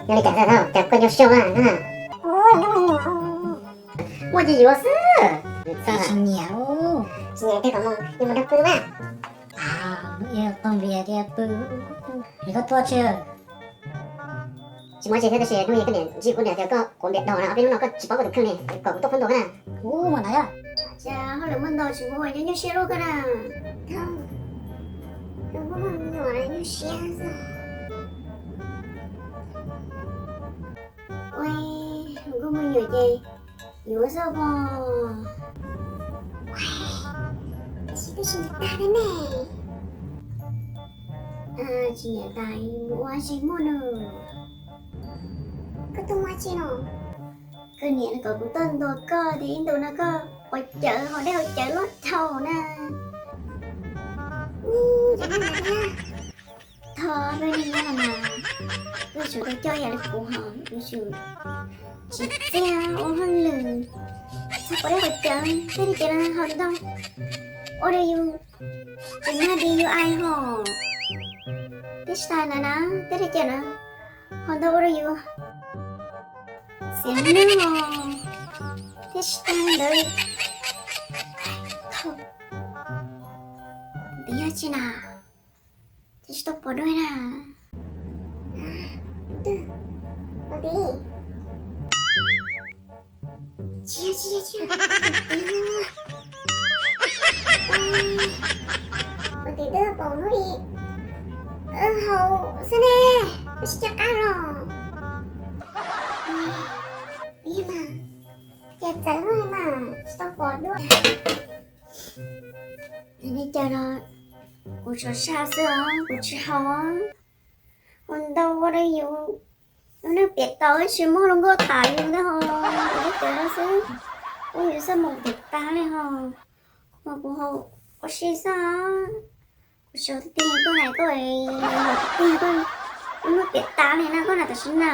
Yog li cas tau, cas koj nyuaj siab na? Muaj ces yuav xwb. Tsis nyiam, tsis nyiam tej kom mus, yuav mus nrog pw mas. Mus ib qho npias tias pw, es koj tuaj tsis? Tsis muaj tsis thiab, tab sis hnub ib koj niam ntsib kuv niam tias koj quav npias dhau na, ob peb hnub no koj tsis paub koj tus kheej li, kom kuv tuaj pub ntua koj na. Ua ntawd, cas hauj lwm muaj ntau tsis muaj, nyuaj nyuaj siab luaj koj na. Thaum kuv muaj me nyuam nyuaj siab xwb. Ua, kuv muaj me nyuam ces yuav xwb pog. Tab sis twb tsis nyiam tas li ne. Tsis nyiam tas mus ua tsis muaj nws. Koj tuaj ua tsi no? Koj niam kom kuv tuaj ntua koj tias ib ntus no koj quav cawv haus dej haus cawv loj dhau na. Thov peb neeg nyob no mas, koj tsum tau coj ib yam li kuv hos, kuv tsum tsis txiaj ua hauj lwm, txhob quav dej quav cawv, tej li ces no haus ntau, ua rau yus tsis mag di yus ai hos. Thiab tsis tas ntawd na, tej li ces no haus ntau ua rau yus xiam neeg os. Thiab tsis tas ntawd, tus yog tsi na, ces tsis tau pom dua na. Ua tib, tsis yog, tsis yog, tsis yog. Ua tib twb pom hnub i haus xwb ne, tsis coj qab los. Ua mas, ces txawv mas tsis tau pom dua. Li cas los kuv tso sab xwb os, kuv tsis haus. Haus ntau ua rau yus lub neej piam tau, tsis muaj hluas nkauj tham yus ntag hos, kuv lub cev no xwb, ua yus xwb mus piam tas li hos. Mas kuv haus ua si xwb, kuv tsis haus tiag tiag, koj hais koj haus tiag tiag, koj lub neej piam tas li na, koj na tam sim na.